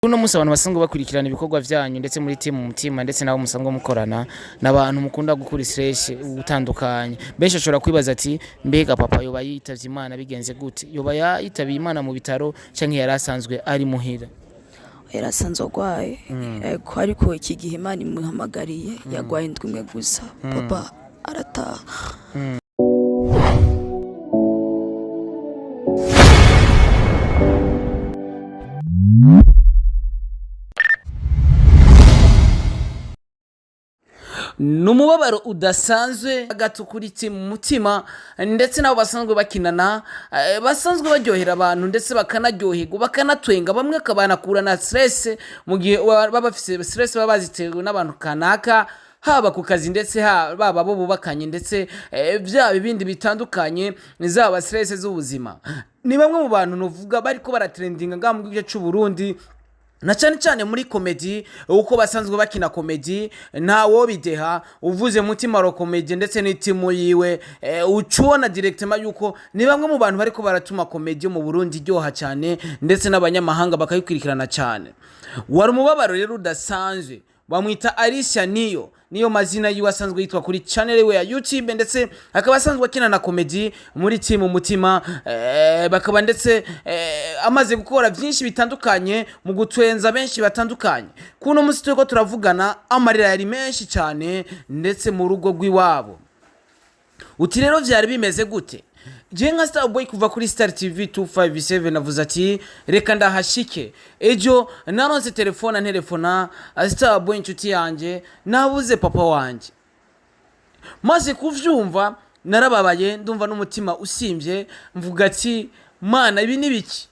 Uno munsi abantu basanzwe bakurikirana ibikorwa vyanyu ndetse muri team Mutima, ndetse nabo musanzwe mukorana, n'abantu mukunda gukura stress utandukanye. Benshi bashobora kwibaza ati: "Mbega papa yoba yitavye Imana bigenze gute? Yoba yitabiye Imana mu bitaro canke yari asanzwe ari muhira?" Yari asanzwe arwaye. Ego, ariko iki gihe Imana imuhamagariye, yagwaye indwi imwe gusa, papa arataha. Ni umubabaro udasanzwe gato kuri team Mutima ndetse nabo basanzwe bakinana, basanzwe baryohera abantu ndetse bakanaryoherwa, bakanatwenga, bamwe bakabanakura na stress mu gihe baba bafise stress, baba bazitewe n'abantu kanaka, haba ku kazi ndetse baba bo bubakanye, ndetse byaba ibindi bitandukanye, zaba stress z'ubuzima. Ni bamwe mu bantu nuvuga bariko baratrendinga ngaha mu gihugu cy'u Burundi, na cyane cyane muri comedy, uko basanzwe bakina comedy ntawo bideha. Uvuze Mutima ro comedy ndetse n'itimu yiwe, uca ubona directement yuko ni bamwe mu bantu bariko baratuma comedy yo mu Burundi iryoha cyane, ndetse n'abanyamahanga bakayikurikirana cyane. Wari umubabaro rero udasanzwe. Bamwita Alicia, niyo mazina yiwe asanzwe yitwa kuri channel we ya YouTube, ndetse akaba asanzwe akina na comedy muri team Mutima, bakaba ndetse amaze gukora byinshi bitandukanye mu gutwenza benshi batandukanye. Kuno munsi turiko turavugana, amarira yari menshi cyane ndetse mu rugo rw'iwabo. Uti rero vyari bimeze gute? Je nka Starboy kuva kuri Star TV 257 navuze ati: "Reka ndahashike." Ejo naronse telefone, antelefona: "Starboy inshuti yanjye, nabuze papa wanje." Maze kuvyumva narababaye, ndumva n'umutima usimvye, mvuga ati: "Mana, ibi ni biki?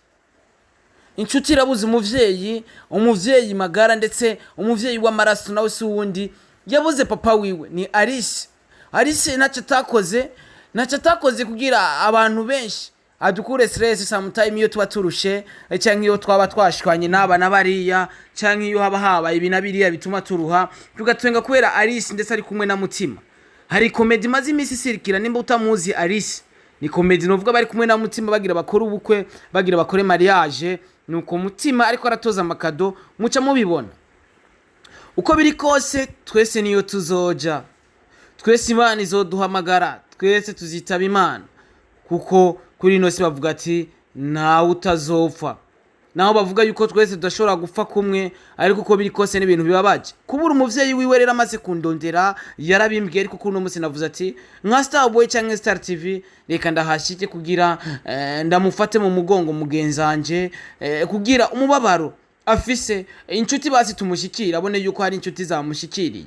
Inshuti irabuze umuvyeyi, umuvyeyi magara, ndetse umuvyeyi w'amaraso, nawe si uwundi, yabuze papa wiwe." Ni Alice. Alice ntacyo atakoze, ntacyo atakoze kugira abantu benshi adukure stress. Sometime iyo tuba turushe, cyangwa iyo twaba twashwanye n'aba na bariya, cyangwa iyo haba habaye ibi na biriya bituma turuha, tugatwenga kubera Alice ndetse ari kumwe na Mutima. Hari comedy imaze iminsi isirikira, nimba utamuzi Alice, ni comedy nuvuga bari kumwe na Mutima, bagira bakore ubukwe, bagira bakore mariage. Nuko Mutima ariko aratoza amakado, muca mubibona. Uko biri kose twese niyo tuzoja, twese Imana izoduhamagara, twese tuzitaba Imana, kuko kuri ino si bavuga ati ntawe utazopfa. Naho bavuga yuko twese tudashobora gupfa kumwe, ariko uko biri kose n'ibintu bibabaje kubura umuvyeyi wiwe. Rero amaze kundondera yarabimbwiye, ariko kuri uno munsi navuze ati nka Starboy cyangwa Star TV, reka ndahashike kugira ndamufate mu mugongo mugenzi wanje, kugira umubabaro afise inshuti basi tumushyikira, abone yuko hari inshuti zamushikiriye.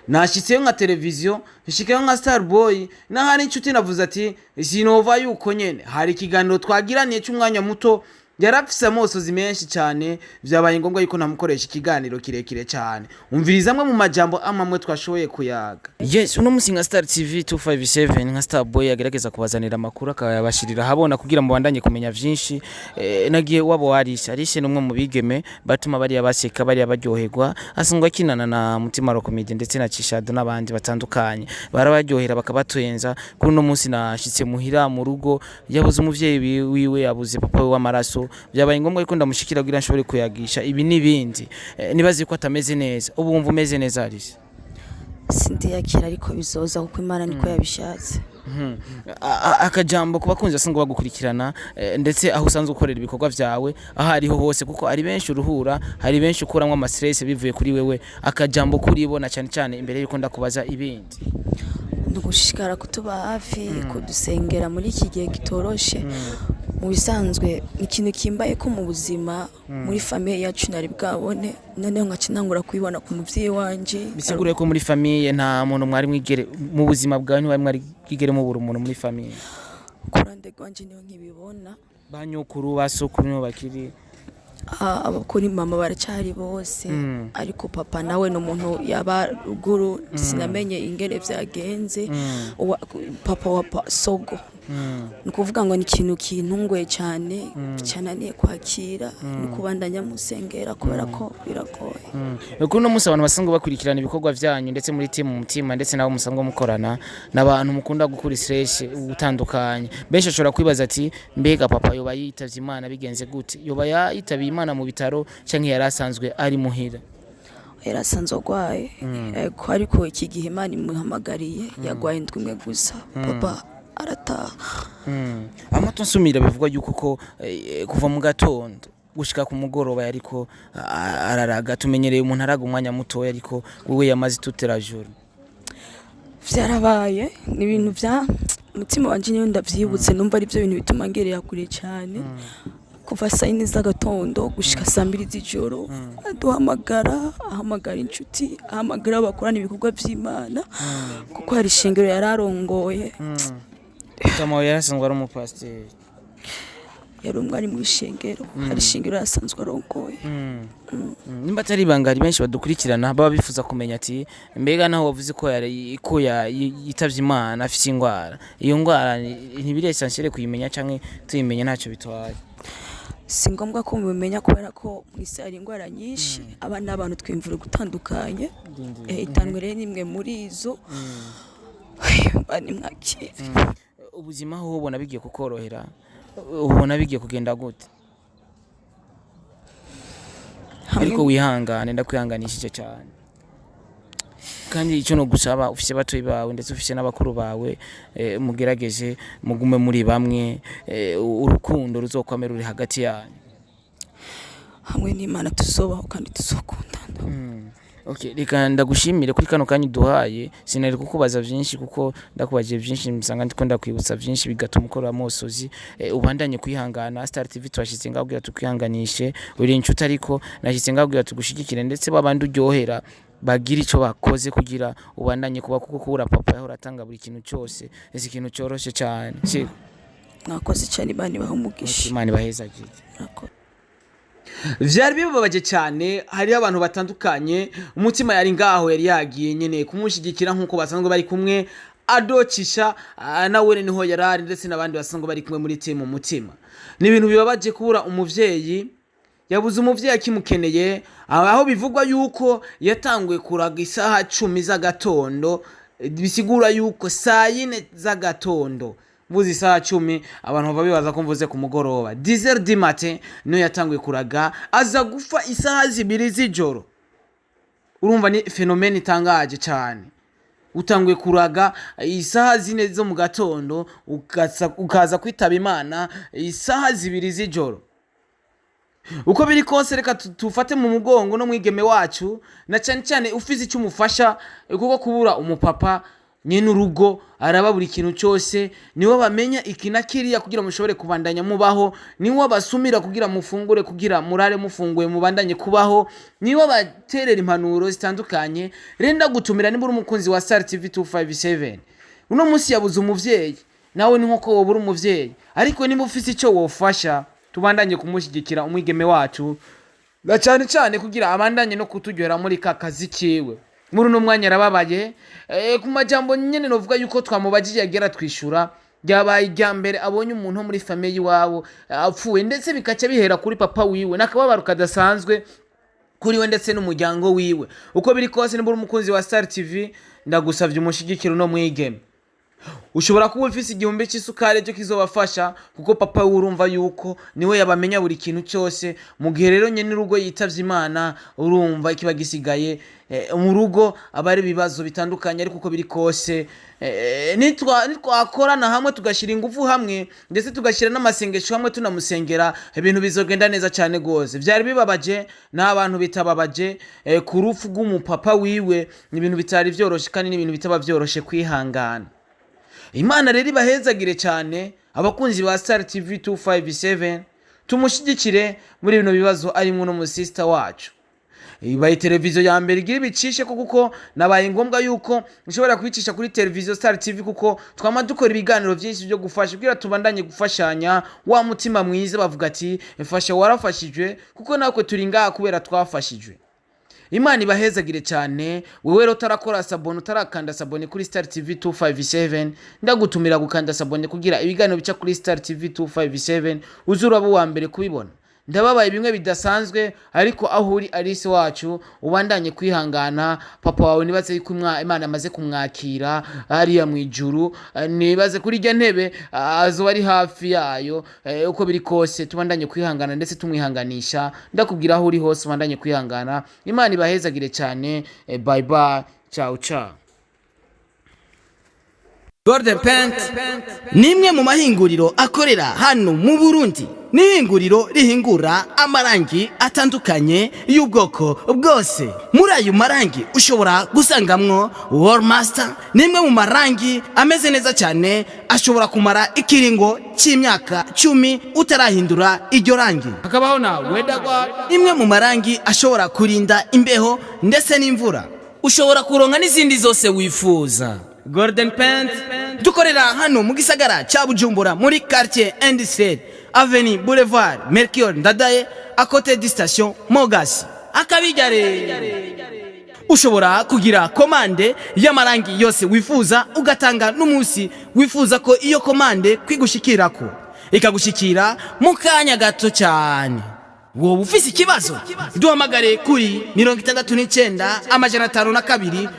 Nashyitseyo nka televiziyo, nshikayo nka Starboy n'ahari inshuti. Navuze ati sinova yuko nyene hari ikiganiro twagiraniye cy'umwanya muto, yarafise amosozi menshi cyane, byabaye ngombwa yuko namukoresha ikiganiro kirekire cyane. Umviriza amwe mu majambo amwe twashoboye kuyaga. Yes, uno munsi nka Star TV 257, nka Starboy agerageza kubazanira amakuru akayabashirira ahabona kugira mubandanye kumenya vyinshi, nagiye wabo warishe. Arishe ni umwe mu bigeme batuma bariya baseka, bariya baryoherwa. Asanzwe akinana na Mutima ro Comedy ndetse na Chishado n'abandi batandukanye, barabaryohera bakabatwenza. Kuri uno munsi nashitse muhira mu rugo, yabuze umuvyeyi wiwe, yabuze papa we w'amaraso. Byabaye ngombwa yuko ndamushikira kugira nshobore kuyagisha ibi n'ibindi. Nibaze ko atameze neza. Ubu wumva umeze neza, Alice? Sindiyakira, ariko bizoza kuko Imana niko yabishatse. Akajambo ku bakunzi basanzwe bagukurikirana, ndetse aho usanzwe ukorera ibikorwa vyawe, aho ariho hose, kuko ari benshi uruhura, hari benshi ukuramwo ama stress bivuye kuri wewe. Akajambo kuri bo, na cyane cyane imbere yuko ndakubaza ibindi. Ni ugushishikara kutuba hafi, kudusengera muri iki gihe kitoroshe. Mu bisanzwe ni ikintu kimbaye ko mu buzima muri famille yacu nari bwabone, noneho nkaca ntangura kubibona ku muvyeyi wanje. Bisigure ko muri famille nta muntu mwari mwigere, mu buzima bwawe ntiwari mwari bwigere mubura umuntu muri famille? Ku ruhande rwanje niho nkibibona. Ba nyokuru, ba sokuru nibo bakiri? Ah, abakuri mama baracyari bose, ariko papa nawe ni umuntu yaba ruguru, sinamenye ingene vyagenze. Papa wa sogo. Ni ukuvuga ngo ni ikintu kintunguye cyane, cyananiye kwakira, ni ukubandanya musengera kubera ko biragoye. Kuri uno munsi abantu basanzwe bakurikirana ibikorwa vyanyu ndetse muri team Mutima ndetse nabo musanzwe mukorana n'abantu mukunda gukura stress ubutandukanye, benshi bashobora kwibaza ati mbega papa yoba yitavye Imana bigenze gute? Yoba yitabiye Imana mu bitaro canke yari asanzwe ari muhira? Yari asanzwe arwaye. Ego, ariko iki gihe Imana imuhamagariye yarwaye indwi imwe gusa, papa arataha. Amato nsumira bivugwa yuko ko kuva mu gatondo gushika ku mugoroba yariko araraga. Tumenyereye umuntu araga umwanya mutoya, ariko wewe yamaze toute la journée. Vyarabaye, ni ibintu vya umutima wanje niyo ndavyibutse numva ari byo bintu bituma ngerera kure cyane. Kuva saa 4 z'agatondo gushika saa 2 z'ijoro aduhamagara, ahamagara inshuti, ahamagara abo bakorana ibikorwa vy'Imana, kuko hari ishengero yari arongoye. Kama yari asanzwe ari umupasiteri? Yari umwari mu ishengero, hari ishengero yasanzwe arongoye. Nimba atari ibanga, hari benshi badukurikirana baba bifuza kumenya ati mbega naho wavuze ko yari ko yitavye Imana afise ingwara, iyo ngwara ntibiri essentiel kuyimenya canke tuyimenya ntacyo bitwaye? Si ngombwa ko mubimenya, kubera ko mu isi hari indwara nyinshi, aba n'abantu twimvura gutandukanye. Itandwe rero ni imwe muri izo. Bani mwakire. Ubuzima aho ubona bigiye kukorohera, ubona bigiye kugenda gute? Hamwe Ariko wihangane, ndakwihanganishije cyane. Kandi icyo no gusaba, ufise batoyi bawe ndetse ufise n'abakuru bawe, mugerageze mugume muri bamwe, urukundo ruzokwame ruri hagati yanyu. Hamwe n'Imana tuzobaho kandi tuzokundana. Okay, reka ndagushimire kuri kano kanya uduhaye. Sinari kukubaza byinshi kuko ndakubajije byinshi nsanga ndiko ndakwibutsa byinshi bigatuma ukora amosozi. Ubandanye kwihangana. Star TV twashitse ngaho kugira tukwihanganishe, uri inshuti, ariko nashyitse ngaho kugira tugushigikire ndetse babandi uryohera bagira ico bakoze kugira ubandanye kuba, kuko kubura papa yahora atanga buri kintu cyose ese ikintu cyoroshe cyane siko? Mwakoze cyane, Imana ibahe umugisha. Imana ibahezagire. Murakoze. Vyari bibabaje cyane. Hariho abantu batandukanye, umutima yari ngaho, yari yagiye nyene kumushyigikira nk'uko basanzwe bari kumwe. Adocisha nawe niho yari ari ndetse n'abandi basanzwe bari kumwe muri team Umutima. Ni ibintu bibabaje kubura umuvyeyi, yabuze umuvyeyi akimukeneye, aho bivugwa yuko yatanguye kuraga isaha 10 z'agatondo, bisigura yuko saa 4 z'agatondo. Mvuze isaha 10 abantu bava bibaza ko mvuze ku mugoroba. 10 du matin niyo yatanguye kuraga, aza gufa isaha 2 z'ijoro. Urumva ni phénomène itangaje cyane. Utanguye kuraga isaha 4 zo mu gatondo, ukaza kwitaba Imana isaha 2 z'ijoro. Uko biri kose, reka tufate mu mugongo no mwigeme wacu, na cyane cyane ufise icyo umufasha, kuko kubura umupapa nyene urugo araba buri kintu cyose, niwe bamenya iki na kiriya kugira mushobore kubandanya mubaho, niwe basumira kugira mufungure, kugira murare mufunguye mubandanye kubaho, niwe baterera impanuro zitandukanye. Rero ndagutumira, niba uri umukunzi wa Star TV 257, uno munsi yabuze umuvyeyi, nawe ni nkuko wobura umuvyeyi, ariko niba ufise icyo wofasha, tubandanye kumushyigikira umwigeme wacu, na cyane cyane kugira abandanye no kuturyohera muri ka kazi kiwe. Muri uno mwanya arababaye. Ku majambo nyene novuga yuko twamubajije yagera twishura, ryabaye irya mbere abonye umuntu wo muri famille iwabo apfuye, ndetse bikaca bihera kuri papa wiwe, n'akababaro kadasanzwe kuri we ndetse n'umuryango wiwe. Uko biri kose, niba uri umukunzi wa Star TV, ndagusavye umushigikiro no mwigeme. Ushobora kuba ufise igihumbi cy'isukari cyo kizobafasha, kuko papa we urumva yuko niwe yabamenya buri kintu cyose. Mu gihe rero nyene urugo yitavye Imana, urumva ikiba gisigaye mu rugo aba ari ibibazo bitandukanye. Ariko uko biri kose, nitwakorana hamwe, tugashyira ingufu hamwe, ndetse tugashyira n'amasengesho hamwe, tunamusengera, ibintu bizogenda neza cyane rwose. Byari bibabaje n'abantu bitababaje ku rupfu rw'umupapa wiwe. Ni ibintu bitari byoroshe kandi ni ibintu bitaba byoroshe kwihangana. Imana rero ibahezagire cyane abakunzi ba Star TV 257. Tumushyigikire muri bino bibazo arimo n'umusista wacu. Ibaye televiziyo ya mbere igira ibicishe ko, kuko nabaye ngombwa yuko nshobora kubicisha kuri televiziyo Star TV, kuko twama dukora ibiganiro byinshi byo gufasha kugira tubandanye gufashanya wa mutima mwiza. Bavuga ati fasha warafashijwe, kuko natwe turi ngaha kubera twafashijwe. Imana ibahezagire cyane. Wewe rero utarakora s'abonner, utarakanda s'abonner kuri Star TV 257, ndagutumira gukanda s'abonner kugira ibiganiro bica kuri Star TV 257 uze uraba uwa mbere kubibona. Ndababaye bimwe bidasanzwe, ariko aho uri, Alice wacu, ubandanye kwihangana. Papa wawe nibaze yuko Imana amaze kumwakira hariya mu ijuru, nibaze kuri irya ntebe, azoba ari hafi yayo. Uko biri kose tubandanye kwihangana ndetse tumwihanganisha. Ndakubwira, aho uri hose ubandanye kwihangana. Imana ibahezagire cyane. Bye bye, ciao ciao. Golden Paint ni imwe mu mahinguriro akorera hano mu Burundi. Ni ihinguriro rihingura amarangi atandukanye y'ubwoko bwose. Muri ayo marangi ushobora gusangamwo Wall Master, ni imwe mu marangi ameze neza cyane, ashobora kumara ikiringo cy'imyaka 10 utarahindura iryo rangi. Hakabaho na Wedagwa, imwe mu marangi ashobora kurinda imbeho ndetse n'imvura. Ushobora kuronka n'izindi zose wifuza. Golden Paint dukorera hano mu gisagara cya Bujumbura, muri quartier industriel, avenue Boulevard Melchior Ndadaye, à côté de station Mogas akabijyare. Ushobora kugira commande y'amarangi yose wifuza, ugatanga n'umunsi wifuza ko iyo commande kwigushikirako, ikagushikira mu kanya gato cyane. Wowe ufise ikibazo, duhamagare kuri 69 502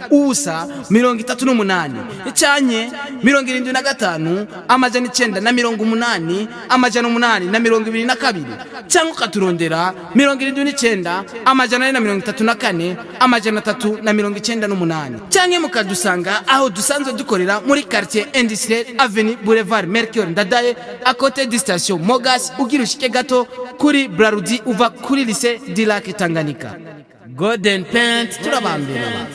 0 38 icanye 75 980 822, cyangwa ukaturondera 79 434 398, cyangwa mukadusanga aho dusanzwe dukorera muri quartier industriel, avenue Boulevard Melchior Ndadaye, à côté de station Mogas, ugira ushike gato kuri Brarudi uva kuri lycée du Lac Tanganyika. Golden Paint turabambira.